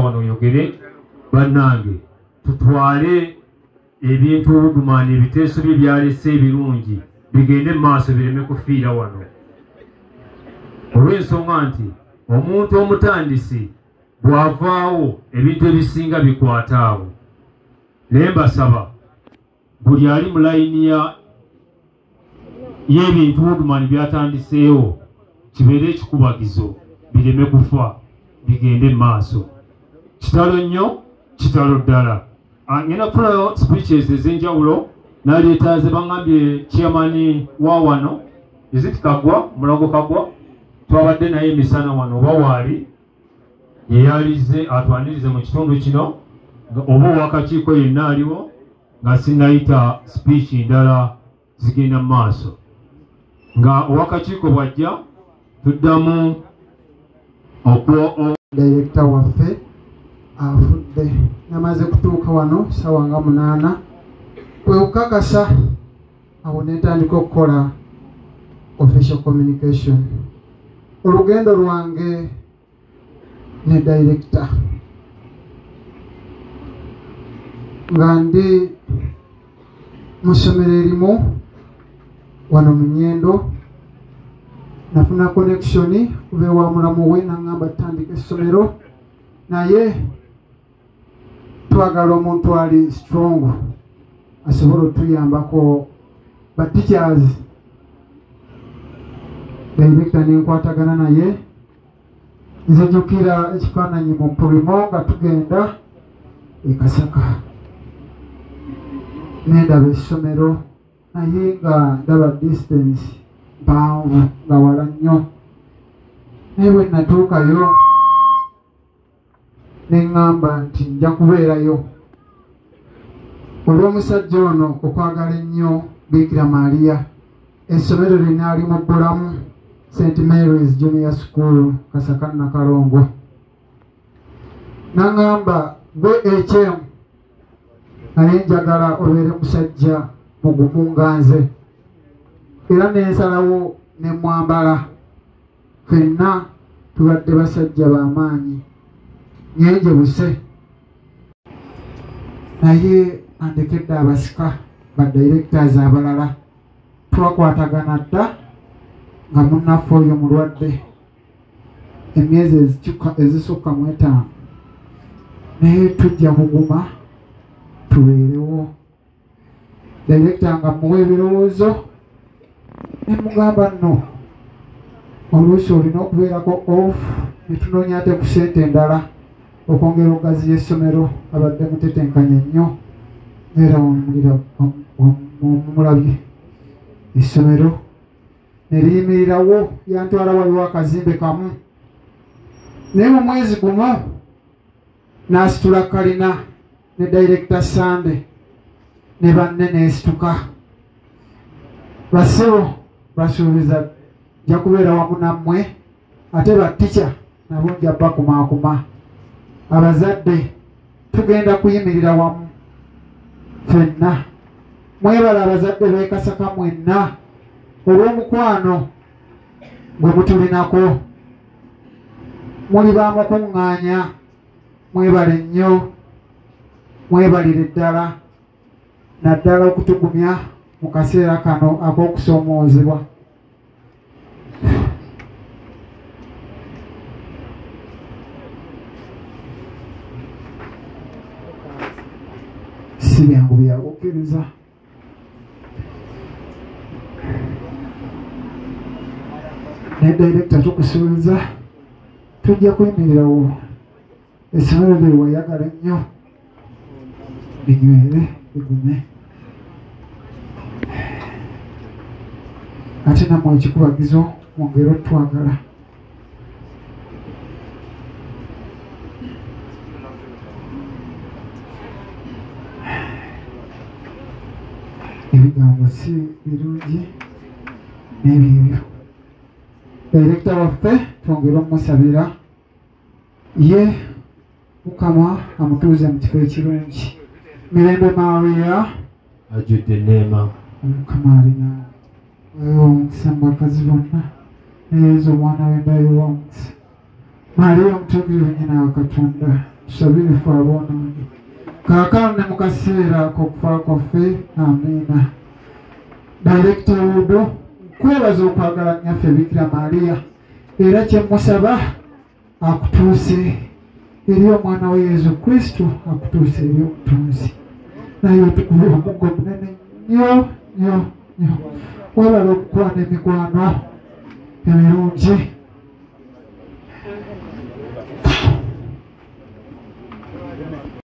wano oyogere. Bannange, tutwale ebintu Woodman ebiteeso bye byalese ebirungi bigende mu maaso bireme kufiira wano, olw'ensonga nti omuntu omutandisi bw'avaawo ebintu ebisinga bikwata awo. Naye mbasaba buli ali mu layini y'ebintu Woodman byatandiseewo kibeere ekikubagizo bireme kufa bigende mu maaso. Kitalo nnyo, kitalo ddala. Ngenda kufunayo speeches ez'enjawulo naleeta ze baŋŋambye chairman wa wano, is it Kagwa, Mulago Kagwa, twabadde naye emisana wano oba waali yeyalize atwanirize mu kitundu kino, oba owakakiiko yenna aliwo nga sinnayita speech ndala zigenda mu maaso. Nga owakakiiko bw'ajja tuddamu Director waffe afudde, namaze kutuuka wano sawa nga 8 kwe kukakasa awo netandika okukola official communication. Olugendo lwange ne director nga ndi mu ssomero erimu wano mu Nyendo, nafuna connection kuva ewa mulamu we n'aŋŋamba tutandika essomero, naye twagala omuntu ali strong asobola otuyambako ba teachers. Director nenkwatagana naye, nzijukira ekifaananyi mu Pulimo nga tugenda e Kasaka, nendaba essomero naye nga ndaba distance mpanvu nga wala nnyo, naye bwe natuukayo ne ŋŋamba nti nja kubeerayo olw'omusajja ono okwagala ennyo Bikira Maria. Essomero lino ali mu Bbulamu, St Mary's Junior School, Kasaka Nakalongo. N'aŋŋamba gwe HM, naye njagala obeere musajja mugumu nga nze, era nensalawo ne mwambala. Ffenna tubadde basajja b'amaanyi, nyenje buse, naye andekedde abasika ba directors abalala. Twakwatagana dda nga munnaffe oyo mulwadde emyezi ezisukka mu 5, naye tujja kuguma tubeerewo. Director nga muwa ebirowoozo ne mugamba nno oluusi olina okubeerako off, ne tunoonya ate ku ssente endala okwongera okugaziya essomero. Abadde mutetenkanya nnyo era mumulabye essomero ne liyimirirawo, yantwala waliwo akazimbe kamu, naye mu mwezi gumu n'asitula kalina ne director Sande ne banne n'esituka. Bassebo basuubiza nja kubeera wamu nammwe, ate ba teacher nabo nja bakumaakuma. Abazadde tugenda kuyimirira wamu ffenna. Mwebale abazadde b'e Kasaka mwenna olw'omukwano gwe mutulinako, muli bamukuŋŋaanya, mwebale nnyo, mwebalire ddala, naddala okutugumya mu kaseera kano ak'okusoomoozebwa. Si byangu bya kukkiriza. Ne director tukusuubiza tujja kuyimirirawo essomero lye wayagala ennyo linywere ligume, ate nammwe ekikubagizo mwongere otwagala. Ebigambo si birungi n'ebyo. Director waffe twongere omusabira ye Mukama amutuuze mu kifo ekirungi. Mirembe Maria, ajjudde enneema, Mukama ali naawe, weewa omukisa mu bakazi bonna, ne Yezu omwana w'enda y'omukisa. Maria omutuukirivu nnyina wa Katonda, Tusabire ffe aboonoonyi kaakano ne mu kaseera k'okufa kwaffe. Amiina. Director Wudo, nkwebaza okwagala nnyaffe Bikira Maria, era kye mmusaba akutuuse eri omwana we Yesu Kristo, akutuuse eri omutonzi. Naye otukube omuggo munene nnyo nnyo nnyo. Webale okukwana emikwano emirungi.